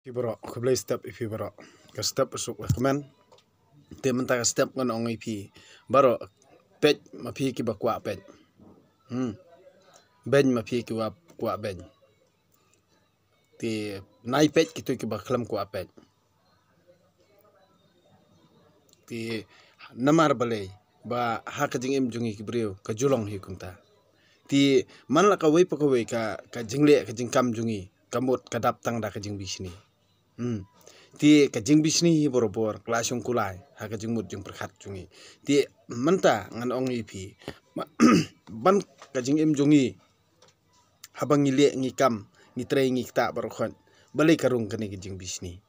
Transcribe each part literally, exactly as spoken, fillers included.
Phi baroh, khublei step ïa phi baroh. Ka step suk ka kmen. Te mynta ka step ngan ong ïa phi baroh, peit ma phi kiba kwah peit. Hmm. Beiñ ma phi kiba kwah beiñ. Te nai peit kito kiba khlem kwah peit. Te namar balei ba ha ka jingim jong ngi ki briew ka ju long hi kumta. Te man la kawei pa kawei ka, ka jingleh ka jingkam jong ngi ka mut ka dap tang da ka jingbishni. Hmm. Te ka jingbishni hi barabor ka la shong kulai ha ka jingmut jingpyrkhat jong ngi. Te mynta ngan ong ïa phi, ma-, ban ka jingim jong ngi, haba ngi leh ngi kam, ngi trei ngi ktah baroh khoit, balei ka rung kane ka jingbishni?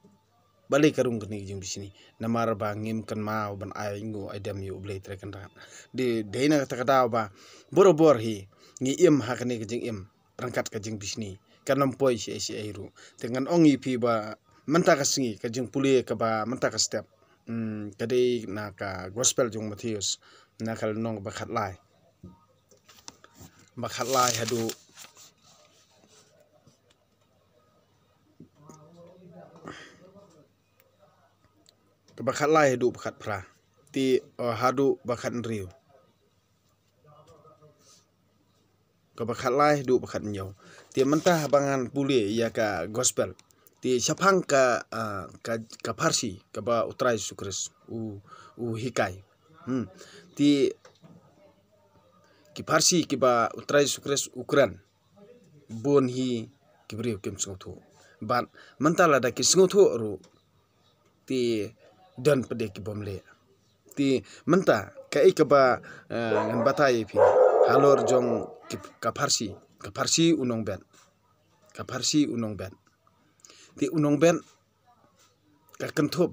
Balei ka rung kane ka jingbishni? Namar ba ngim kynmaw ban ai nguh ai dem ïa U Blei Trai Kynrad. Dei, dei na kata ka daw ba barabor hi ngi im ha kane ka jingim ryngkat ka jingbishni, kan ym poi shaei shaei ruh. Te ngan ong ïa phi ba mynta ka sngi ka jingpule kaba mynta ka step, hmm, ka dei na ka Gospel jong u Mathaios, na ka lynnong ba khatlai, ba khatlai haduh, kaba khatlai haduh ba khatphra. Te, oh, haduh ba khathynriew. Kaba khatlai haduh ba khathynñiew. Te mynta haba ngan pule ïa ka Gospel, te shaphang ka, ah, ka, ka pharshi kaba U Trai Jisu Khrist u, u hikai. Hmm. Te ki pharshi kiba U Trai Jisu Khrist u kren, bun hi ki briew kim sngewthuh. Bad mynta lada ki sngewthuh ruh, te don pat de ki bym leh. Te mynta kaei kaba, eh, ngan batai ïa phi halor jong ki, ka pharshi, ka pharshi u nongbet. Ka pharshi u nongbet. Te u nongbet ka kynthup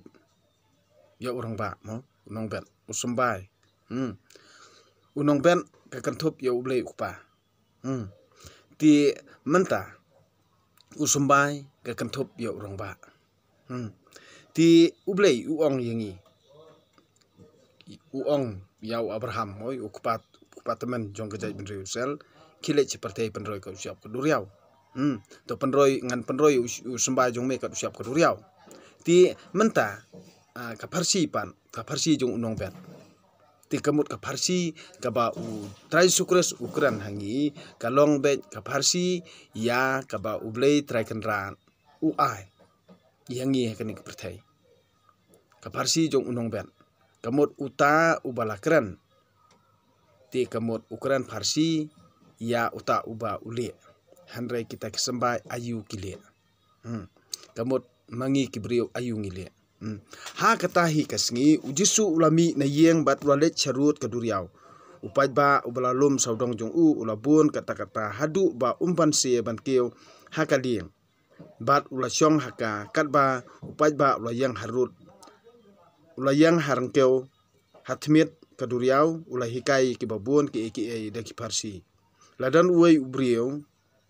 ïa u rangbah, mo, u nongbet, u symbai. Hmm. U nongbet ka kynthup ïa U Blei U Kpa. Hmm. Te mynta u symbai ka kynthup ïa u rangbah. Hmm. Te U Blei u ong ïa ngi, u ong ïa u Abraham, oi, u kpa, u kpa tymmen jong ka jaitbynriew Israel, khie leit sha pyrthei pynroi kat u shyiap ka duriaw. Hmm. To pynroi, ngan pynroi u, u symbai jong me kat u shyiap ka duriaw. Te mynta, ah, ka pharshi pat, ka pharshi jong u nongbet. Te ka mut ka pharshi kaba U Trai Jisu Khrist u kren ha ngi, ka long beit ka pharshi ïa kaba U Blei Trai Kynrad u ai ïa ngi ha kane ka pyrthei. Ka pharshi jong u nongbet. Ka mut uta uba la kren. Te ka mut u kren pharshi ïa uta uba u leh. Hynrei kita ki symbai aïu ki leh. Hmm. Ka mut ma ngi ki briew aïu ngi leh. Hmm. Ha kata hi ka sngi, U Jisu u la mih na ïing bad u la leit sharud ka duriaw. U paidbah uba la lum sawdong jong u, u la bun katta katta haduh ba um banse ban kiew ha ka lieng. Bad u la shong ha ka, katba u paidbah u la ïeng harud. U la ïeng ha ryngkew, ha thmied ka duriaw, u la hikai kiba bun kiei kiei da ki pharshi. La don uwei u briew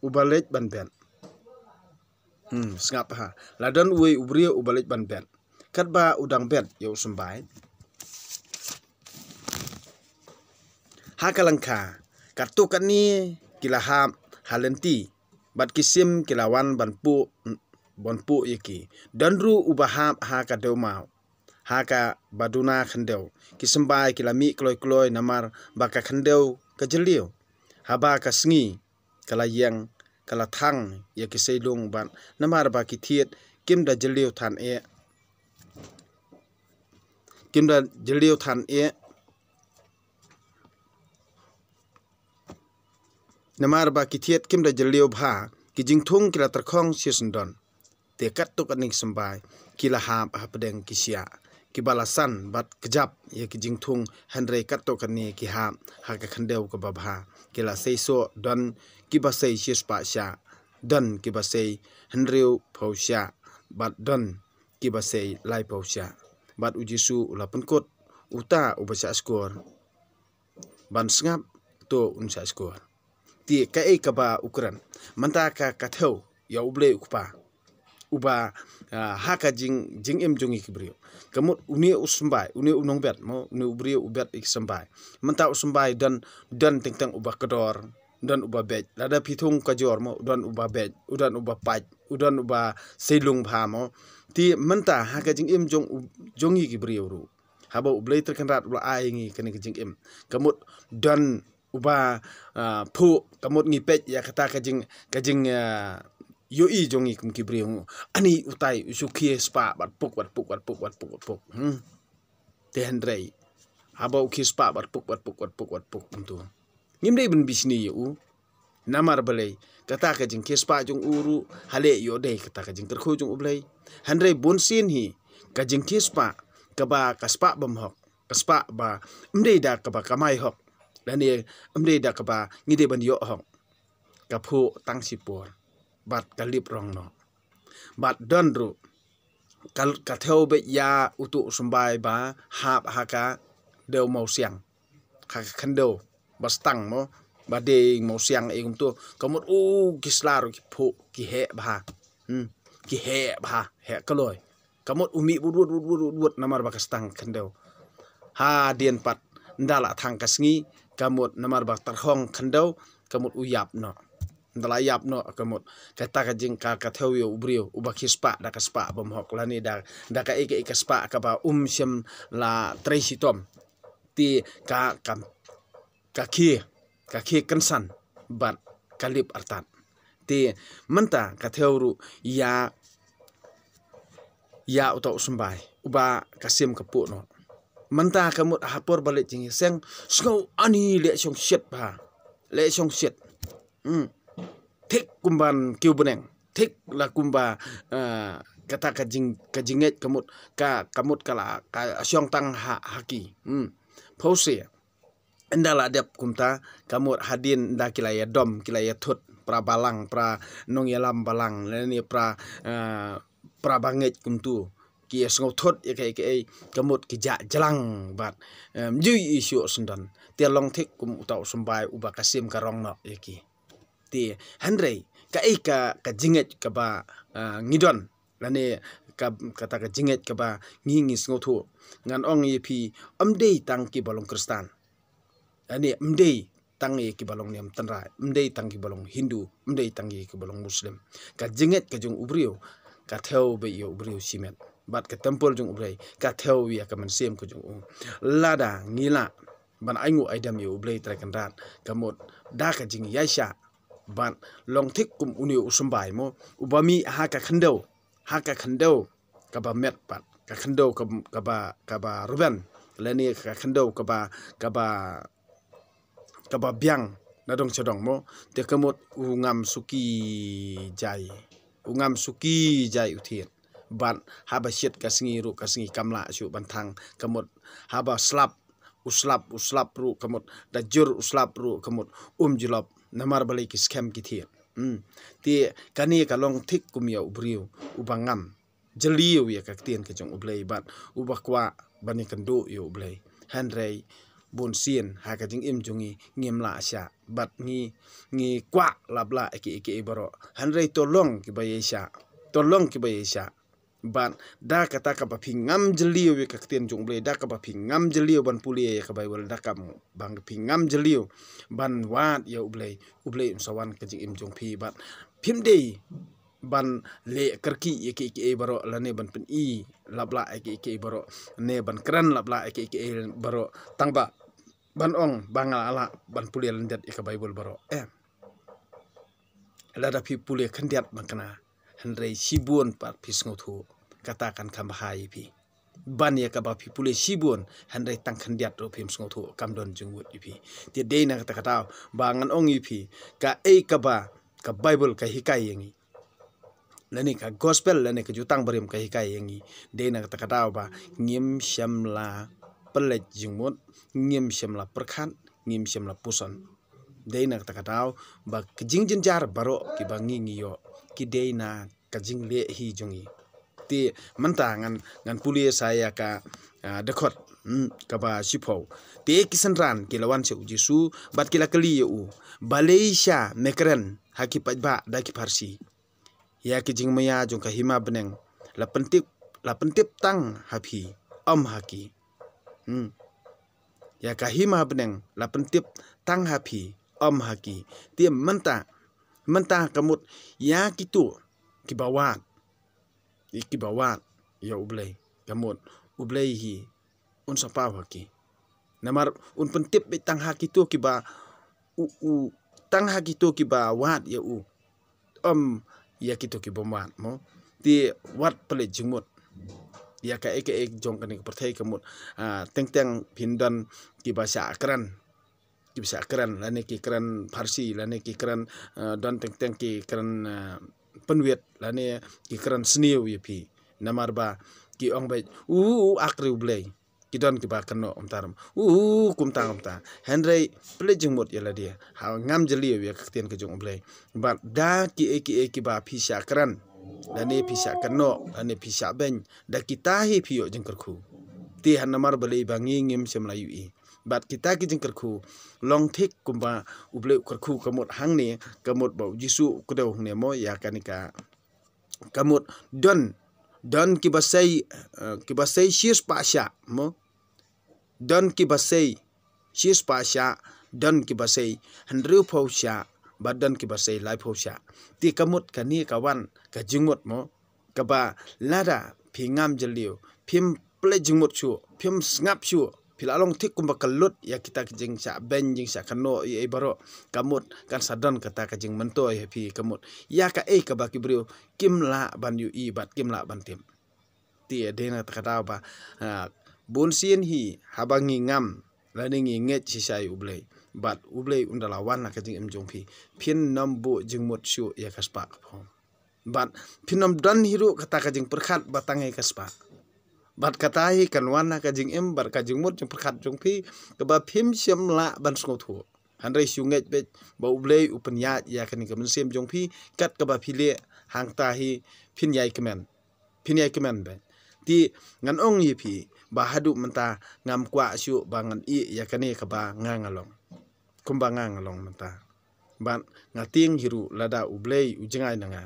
uba leit ban bet. Hmm, sngap ha. La don uwei u briew uba leit ban bet. Katba u dang bet ïa u symbai, ha ka lyngkha katto katne ki la hap ha lynti, bad ki sim ki la wan ban puh, ban puh ïa ki. Don ruh uba hap ha ka dewmaw, ha kaba duna khyndew. Ki symbai ki la mih kloi kloi namar ba ka khyndew ka jylliew. Haba ka sngi ka la ïeng, ka la thang ïa ki seilung bad namar ba ki thied kim da jylliew than eh. Kim da jylliew than eh. Namar ba ki thied kim da jylliew bha, ki jingthung ki la tyrkhong shisyndon. Te katto katne ki symbai ki la hap hapdeng ki shiah kiba la san bad kjap ïa ki jingthung, hynrei katto katne ki hap ha ka khyndew kaba bha. Ki la sei soh, don kiba sei shispah shiah, don kiba sei hynriewphew shiah, bad don kiba sei laiphew shiah. Bad U Jisu u la pynkut, uta uba shah shkor ban sngap, to un shah shkor. Te kaei kaba u kren mynta ka, ka thew ïa U Blei U Kpa uba, ah, ha ka jing, jingim jong ngi ki briew. Ka mut une u symbai, une u nongbet, mo, une u briew u bet ïa ki symbai. Mynta u symbai don, don teng teng uba kdor, don uba beit. Lada phi thung ka jor, mo, don uba beit, u don uba pait, u don uba seilung bha mo. Te mynta ha ka jingim jong u, jong ngi ki briew ruh, haba U Blei Trai Kynrad u la ai ngi kane ka jingim, ka mut don uba, ah, phuh, ka mut ngi peit ïa kata ka jing, ka jing, ah, ïohi jong ngi kum ki briew. Ani utai u shu khie spah bad puk, bad puk, bad puk, bad puk, bad puk. Hmm. Te hynrei haba u khie spah bad puk, bad puk, bad puk, bad puk kumtu, ngim dei ban bishni ïa u. Namar balei? Kata ka jingkhie spah jong u ruh ha leh ïoh dei kata ka jingkyrkhu jong U Blei. Hynrei bun sien hi ka jingkhie spah kaba ka spah bymhok, ka spah ba ym dei da kaba kamai hok, lane ym dei da kaba ngi dei ban ïoh hok, ka phuh tang shipor bad ka lip rong noh. Bad don ruh ka, ka thew beit ïa uto u symbai ba hap ha ka dew mawsiang, ha ka khyndew ba stang mo, ba dei mawsiang ei kumto, ka mut u ki sla ruh ki phuh, ki heh bha. Hmm. Ki heh bha, heh kloi. Ka mut u mih wut wut wut wut wut wut namar ba ka stang khyndew. Hadien pat ynda la thang ka sngi, ka mut namar ba tyrhong khyndew, ka mut u ïap noh. Ynda la ïap noh, ka mut kata ka jing, ka, ka thew ïa u briew uba khie spah da ka spah bymhok, lane da, da kaei kaei ka spah kaba um shym la trei shitom. Te ka, ka, ka khie, ka khie kynsan bad ka lip artat. Te mynta ka thew ruh ïa, ïa uto u symbai uba ka sim ka phuh noh. Mynta ka mut ha por ba leit jingïaseng, sngew ani leh shong shit bha, leh shong shit. Hmm. Thik kumban kiew bneng, thik la kumba, eh, kata ka jing, ka jingngeit ka mut, ka, ka mut ka la, ka shong tang ha, ha ki. Hmm. Phewse ynda la dep kumta, ka mut hadien ynda ki la ïadom, ki la ïathut, para balang, para nongïalam balang, lane para, eh, para bangeit kumtu, ki ïasngewthut ïa kaei kaei, ka mut ki jah jlang bad, em, ju ïohi shuh syndon. Te long thik kum uta u symbai uba ka sim ka rong noh ïa ki. Te hynrei kaei ka, ka jingngeit kaba, ah, ngi don, lane ka, kata ka jingngeit kaba ngi, ngi sngewthuh. Ngan ong ïa phi, ym dei tang kiba long Khristan, lane ym dei tang ïa kiba long niam tynrai, ym dei tang kiba long Hindu, ym dei tang ïa kiba long Muslim. Ka jingngeit ka jong u briew ka thew beit ïa u briew shimet, bad ka templ jong U Blei ka thew ïa ka mynsiem ka jong u. Lada ngi lah ban ainguh aidem ïa U Blei Trai Kynrad, ka mut da ka jingïaishah, bad long thik kum une u symbai mo, uba mih ha ka khyndew, ha ka khyndew kaba met pat, ka khyndew kab-, kaba, kaba rben, lane ka khyndew kaba, kaba, kaba biang na dong sha dong mo. Te ka mut u ngam suki jai, u ngam suki jai u thied. Bad haba shit ka sngi ruh, ka sngi kam lah shuh ban thang, ka mut haba slap u slap, u slap ruh ka mut, da jur u slap ruh ka mut, um jlop, namar balei ki skhem ki thied. Hmm. Te kane ka long thik kum ïa u briew uba ngam jylliew ïa ka ktien ka jong U Blei bad uba kwah ban ïakynduh ïa U Blei. Hynrei bun sien ha ka jingim jong ngi ngim lah shah, bad ngi, ngi kwah lap lah ïa kiei kiei baroh. Hynrei to long kiba ïaishah, to long kiba ïaishah. Bad da kata kaba phi ngam jylliew ïa ka ktien jong U Blei, da kaba phi ngam jylliew ban pule ïa ka Baibl, da kaba phi ngam jylliew ban wad ïa U Blei, U Blei un sa wan ka jingim jong phi. Bad phim dei ban leh kyrkieh ïa kiei kiei baroh, lane ban pyni lap lah ïa kiei kiei baroh, ne ban kren lap lah ïa kiei kiei baroh, tang ba ban ong ba nga lah ban pule lyndet ïa ka Baibl baroh. Em. Lada phi pule khyndiat ba kane, hynrei shibun pat phi sngewthuh, kata kan kham bha ïa phi. Ban ïa kaba phi pule shibun, hynrei tang khyndiat ruh phim sngewthuh, kam don jingmut ïa phi. Te dei na kata ka daw ba ngan ong ïa phi, kaei kaba ka Baibl ka hikai ïa ngi, lane ka gospel, lane ka Jutang Barim ka hikai ïa ngi, dei na kata ka daw ba ngim shym la pynleit jingmut, ngim shym la pyrkhat, ngim shym la puson. Dei na kata ka daw ba ka jingjynjar baroh kiba ngi, ngi ïoh, ki dei na ka jingleh hi jong ngi. Te mynta ngan, ngan pule sa ïa ka, ah, dkhot, hmm, kaba shiphew. Te ki synran ki la wan sha U Jisu bad ki la kylli ïa u, balei sha me kren ha ki paidbah da ki Pharisi? Ïa ki jingmaïa jong ka hima bneng la pyntip, la pyntip tang ha phi, ym ha ki. Hmm. Ïa ka hima bneng la pyntip tang ha phi, ym ha ki. Te mynta, mynta ka mut ïa kito kiba wad, ïa kiba wad ïa U Blei, ka mut U Blei hi un sa paw ha ki. Namar un pyntip beit tang ha kito kiba u, u tang ha kito kiba wad ïa u. Ym ïa kito kibym wad mo. Te wat pynleit jingmut ïa kaei kaei jong kane ka pyrthei, ka mut, ah, teng teng phin don kiba shah kren, kiba shah kren, lane ki kren pharshi, lane ki kren, ah, don teng teng ki kren, ah, pynwit, lane ki kren sniew ïa phi. Namar ba ki ong beit, u, u, u ak ri U Blei. Ki don kiba kynnoh kumta, u, u, kumta kumta. Hynrei pynleit jingmut ïa lade, ha ngam jylliew ïa ka ktien ka jong U Blei. Bad da kiei kiei kiba phi shah kren, lane phi shah kynnoh, lane phi shah beiñ, da kita hi phi ïoh jingkyrkhu. Te ha namar balei ba ngi ngim shym la ïohi. Bad kita ki jingkyrkhu long thik kumba U Blei u kyrkhu, ka mut hangne, ka mut ba U Jisu u kdew hangne mo ïa kane ka, ka mut don, don kiba sei, eh, kiba sei shispah shah mo. Don kiba sei shispah shah, don kiba sei hynriewphew shah, bad don kiba sei laiphew shah. Te ka mut kane ka wan ka jingmut mo, kaba lada phi ngam jylliew, phim pynleit jingmut shuh, phim sngap shuh, phi la long thik kumba ka lut ïa kita ki jingshah beiñ, jingshah kynnoh ïa ei baroh, ka mut kan sa don kata ka jingmyntoi ha phi, ka mut ïa kaei kaba ki briew kim lah ban ïohi bad kim lah ban tip. Te dei na kata ka daw ba, ah, bunsien hi haba ngi ngam lane ngi ngeit shisha ïa U Blei, bad U Blei un da la wan ha ka jingim jong phi, phin ym buh jingmut shuh ïa ka spah ka phom. Bad phin ym don hi ruh kata ka jingpyrkhat ba tang ïa ka spah. Bad kata hi kan wan ha ka jingim bad ka jingmut jingpyrkhat jong phi, kaba phim shym lah ban sngewthuh. Hynrei shu ngeit beit ba U Blei u pynïaid ïa kane ka mynsiem jong phi, kat kaba phi leh hangta hi phin ïai kmen. Phin ïai kmen beit. Te ngan ong ïa phi ba haduh mynta ngam kwah shuh ba ngan ïeh ïa kane kaba nga nga long, kumba nga nga long mynta. Bad nga tieng hi ruh lada U Blei u jngai na nga,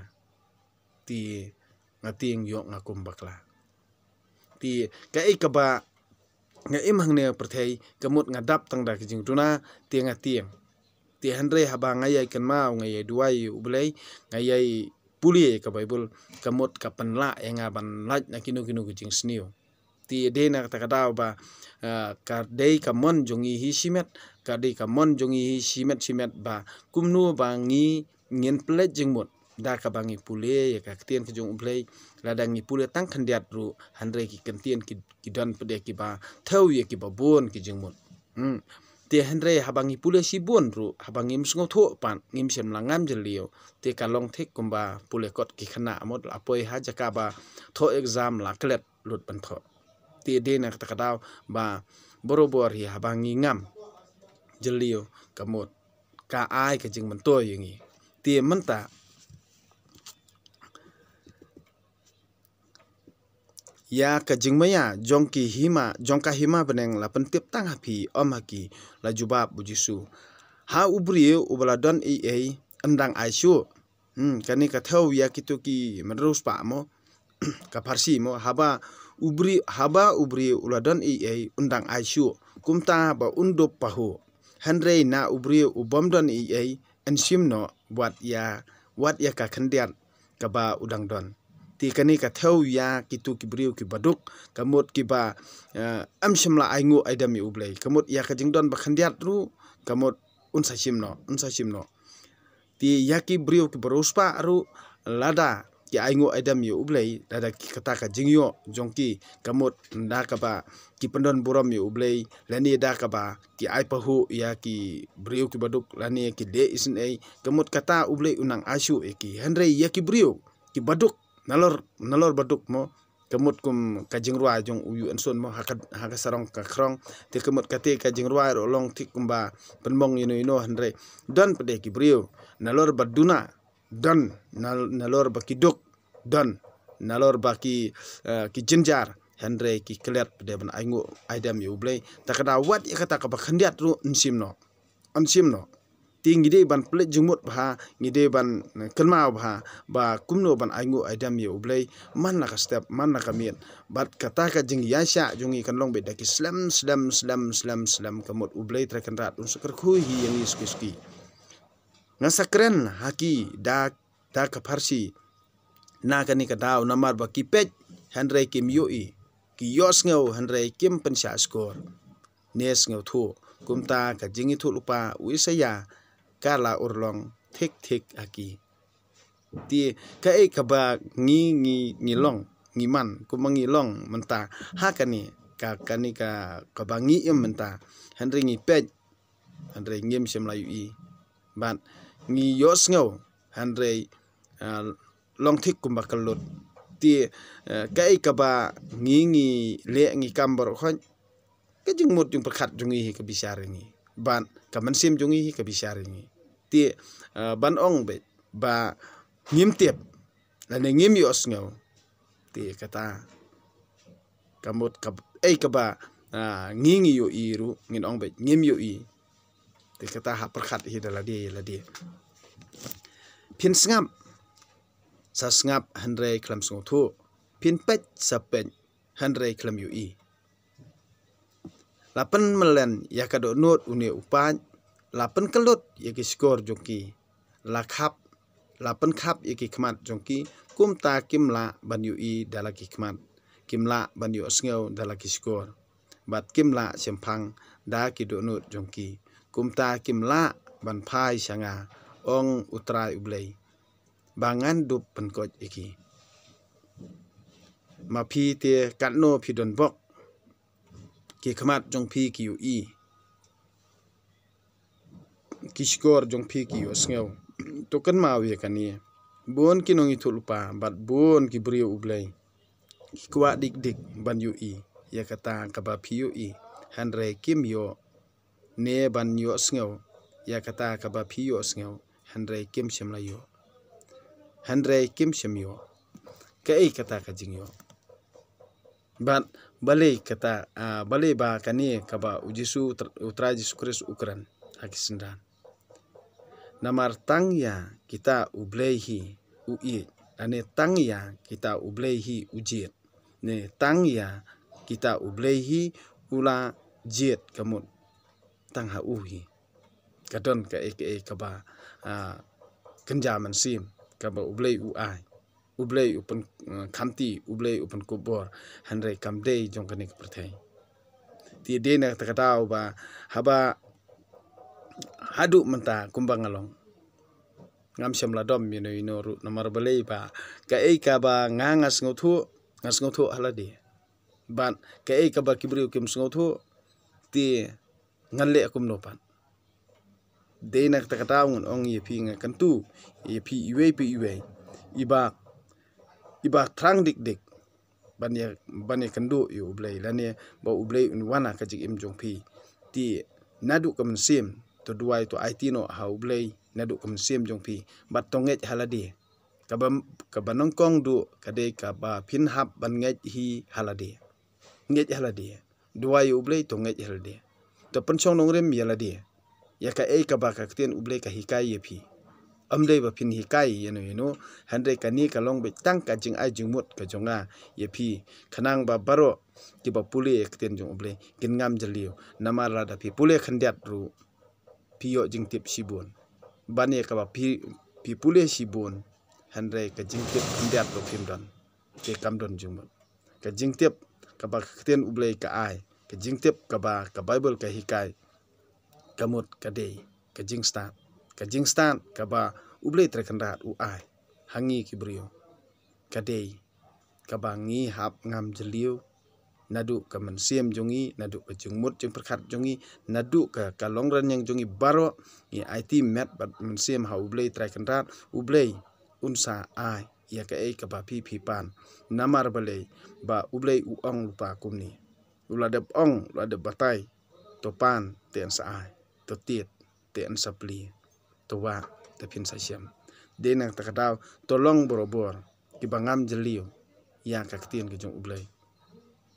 te nga tieng ïoh nga kum bakla. Te kaei kaba nga im hangne pyrthei, ka mut nga dap tang da ka jingduna, te nga tieng. Te hynrei haba nga ïai kynmaw, nga ïai duwai ïa U Blei, nga ïai pule ïa ka Baibl, ka mut ka pynlah ïa nga ban lait na kino kino ki jingsniew. Te dei na kata ka daw ba, ah, ka dei ka mon jong ngi hi shimet, ka dei ka mon jong ngi hi shimet shimet ba kumno ba ngi ngin pynleit jingmut da kaba ngi pule ïa ka ktien ka jong U Blei. Lada ngi pule tang khyndiat ruh, hynrei ki kyntien ki, ki don pat de kiba thew ïa kiba bun ki jingmut. Hmm. Te hynrei haba ngi pule shibun ruh, haba ngim sngewthuh pat, ngim shym la ngam jylliew, te ka long thik kumba pule kot ki khynnah, mut la poi ha jaka ba thoh exam la klet lut ban thoh. Te dei na kata ka daw ba barabor hi haba ngi ngam jylliew, ka mut ka ai ka jingmyntoi ïa ngi. Te mynta ïa ka jingmaïa jong ki hima, jong ka hima bneng la pyntip tang ha phi, ym ha ki, la jubab U Jisu. Ha u briew uba la don ei ei, ym dang ai shuh. Hmm, kane ka thew ïa kito ki mrus pa mo, ka pharshi mo, haba u briew, haba u briew u la don ei ei, un dang ai shuh, kumta ba un dup pahuh. Hynrei na u briew u bym don ei ei, yn shim noh wat ïa, wat ïa ka khyndiat kaba u dang don. Te kane ka thew ïa kito ki briew kiba duk, ka mut kiba, eh, ym shym la ainguh aidem ïa U Blei. Ka mut ïa ka jingdon ba khyndiat ruh, ka mut un sa shim noh, un sa shim noh. Te ïa ki briew kiba riewspah ruh, lada ki ainguh aidem ïa U Blei, lada ki kata ka jingïoh jong ki, ka mut da kaba ki pyndon burom ïa U Blei, lane da kaba ki ai pahuh ïa ki briew kiba duk, lane ki leh isynei, ka mut kata U Blei un nang ai shuh ïa ki. Hynrei ïa ki briew kiba duk, nalor, nalor ba duk mo, ka mut kum ka jingrwai jong u Yu Ensun mo, ha ka, ha ka sarong ka khrong. Te ka mut kata ka jingrwai ruh long thik kumba pynmong ïano ïano, hynrei don pat de ki briew, nalor ba duna, don, nal-, nalor ba ki duk, don, nalor ba ki, eh, ki jynjar, hynrei ki klet pat de ban ainguh aidem ïa U Blei. Ta ka daw wat ïa kata kaba khyndiat ruh yn shim noh. Yn shim noh. Te ngi dei ban pynleit jingmut bha, ngi dei ban, eh, kynmaw bha ba kumno ban ainguh aidem ïa U Blei man la ka step, man la ka miet. Bad kata ka jingïaishah jong ngi kan long beit da ki slem, slem, slem, slem, slem, ka mut U Blei Trai Kynrad un sa kyrkhu hi ïa ngi suki suki. Nga sa kren ha ki da, da ka pharshi, na kane ka daw, namar ba ki peit hynrei kim ïohi, ki ïohsngew hynrei kim pynshah shkor ne sngewthuh. Kumta ka jingïathuhlypa u Isaïah ka la urlong thik thik ha ki. Te kaei kaba ngi, ngi, ngi long, ngi man, kumba ngi long mynta ha kane ka, kane ka, kaba ngi im mynta, hynrei ngi peit hynrei ngim shym la ïohi, bad ngi ïohsngew hynrei, ah, long thik kumba ka lut. Te, eh, kaei kaba ngi, ngi leh, ngi kam baroh khoit, ka jingmut jingpyrkhat jong ngi hi ka bishar ïa ngi, bad ka mynsiem jong ngi hi ka bishar ïa ngi. Te, eh, ban ong beit ba ngim tip lane ngim ïohsngew, te kata ka mut ka, ei kaba, ah, ngi, ngi ïohi ruh ngin ong beit ngim ïohi. Te kata hap pyrkhat hi da lade ïa lade. Phin sngap, sa sngap hynrei khlem sngewthuh. Phin peit, sa peit hynrei khlem ïohi. La pynmlien ïa ka dohnud une u paid, la pynkyllut ïa ki shkor jong ki, la khap, la pynkhap ïa ki khmat jong ki, kumta kim lah ban ïohi da la ki khmat, kim lah ban ïohsngew da la ki shkor, bad kim lah shemphang da ki dohnud jong ki, kumta kim lah ban phai sha nga, ong U Trai U Blei, ba ngan dup pynkoit ïa ki. Ma phi te katno phi don bok, ki khmat jong phi ki ïohi, ki shkor jong phi ki ïohsngew. To kynmaw ïa kane, bun ki nongïathuhlypa bad bun ki briew U Blei ki kwah dik dik ban ïohi ïa kata kaba phi ïohi, hynrei kim ïoh, ne ban ïohsngew ïa kata kaba phi ïohsngew, hynrei kim shym la ïoh, hynrei kim shym ïoh. Kaei kata ka jingïoh? Bad balei kata, ah, balei ba kane kaba U Jisu, U Trai Jisu Khrist u kren ha ki synran? Namar tang ïa kita U Blei hi u ïeit, lane tang ïa kita U Blei hi u jied, ne tang ïa kita U Blei hi u la jied, ka mut tang ha u hi ka don kaei kaei kaba, ah, kynja mynsiem kaba U Blei u ai. U Blei u pyn, eh, khamti, U Blei u pynkup bor, hynrei kam dei jong kane ka pyrthei. Te dei na kata ka daw ba haba haduh mynta kumba nga long, ngam shym la dom ïano ïano ruh, namar balei ba kaei kaba nga, nga sngewthuh, nga sngewthuh ha lade, bad kaei kaba ki briew kim sngewthuh, te ngan leh kumno pat? Dei na kata ka daw ngan ong ïa phi, nga kyntu ïa phi iwei pa iwei, iba, iba thrang dik dik ban ïa, ban ïakynduh ïa U Blei, lane ba U Blei un wan ha ka jingim jong phi. Te naduh ka mynsiem to duwai, to aiti noh ha U Blei naduh ka mynsiem jong phi, bad to ngeit ha lade. Kaba, kaba nyngkong duh ka dei kaba phin hap ban ngeit hi ha lade. Ngeit ha lade. Duwai ïa U Blei, to ngeit ha lade. To pynshong nongrim ïa lade ïa kaei kaba ka ktien U Blei ka hikai ïa phi. Ym dei ba phin hikai ïano ïano, hynrei kane ka long beit tang ka jingai jingmut ka jong nga ïa phi, khnang ba baroh kiba pule ïa ka ktien jong U Blei kin ngam jylliew. Namar lada phi pule khyndiat ruh, phi ïoh jingtip shibun. Ban ïa kaba phi, phi pule shibun, hynrei ka jingtip khyndiat ruh phim don, te kam don jingmut. Ka jingtip kaba ka ktien U Blei ka ai, ka jingtip kaba ka Baibl ka hikai, ka mut ka dei ka jingstad, ka jingstad kaba U Blei Trai Kynrad u ai ha ngi ki briew, ka dei kaba ngi hap ngam jylliew naduh ka mynsiem jong ngi, naduh ka jingmut jingpyrkhat jong ngi, naduh ka, ka longrynieng jong ngi baroh. Ngi aiti met bad mynsiem ha U Blei Trai Kynrad, U Blei un sa ai ïa kaei kaba phi, phi pan. Namar balei? Ba U Blei u ong lypa kumne: U la dep ong, u la dep batai, to pan te yn sa ai, to tied te yn sa plie, to wad te phin sa shem. Dei na kata ka daw to long barabor kiba ngam jylliew ïa ka ktien ka jong U Blei.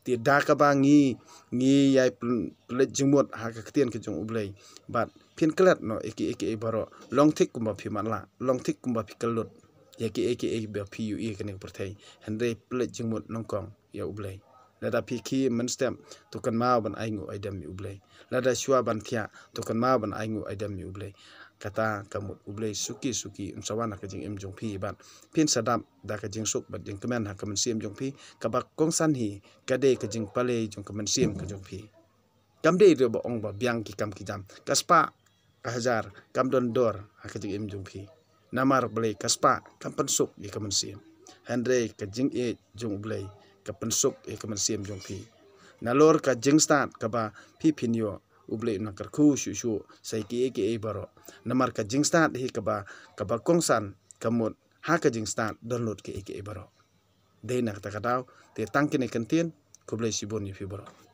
Te da kaba ngi, ngi ïai pyn-, pynleit jingmut ha ka ktien ka jong U Blei, bad phin klet noh ïa kiei kiei baroh. Long thik kumba phi matlah, long thik kumba phi kyllut ïa kiei kiei ba phi ïohi ha kane ka pyrthei, hynrei pynleit jingmut nyngkong ïa U Blei. Lada phi khie mynstep, to kynmaw ban ainguh aidem ïa U Blei. Lada shuwa ban thiah, to kynmaw ban ainguh aidem ïa U Blei. Kata ka mut U Blei suki suki un sa wan ha ka jingim jong phi bad phin sa dap da ka jingsuk bad jingkmen ha ka mynsiem jong phi. Kaba kongsan hi ka dei ka jingpalei jong ka mynsiem ka jong phi. Kam dei ruh ba ong ba biang ki kam ki jam. Ka spah ka hajar kam don dor ha ka jingim jong phi. Namar balei? Ka spah kam pynsuk ïa ka mynsiem, hynrei ka jingïeit jong U Blei ka pynsuk ïa ka mynsiem jong phi. Nalor ka jingstad kaba phi phin ïoh, U Blei un nang kyrkhu shuh shuh sa ïa kiei kiei baroh. Namar ka jingstad hi kaba, kaba kongsan, ka mut ha ka jingstad don lut kiei kiei baroh. Dei na kata ka daw te tang kine ki ktien. Khublei shibun ïa phi baroh.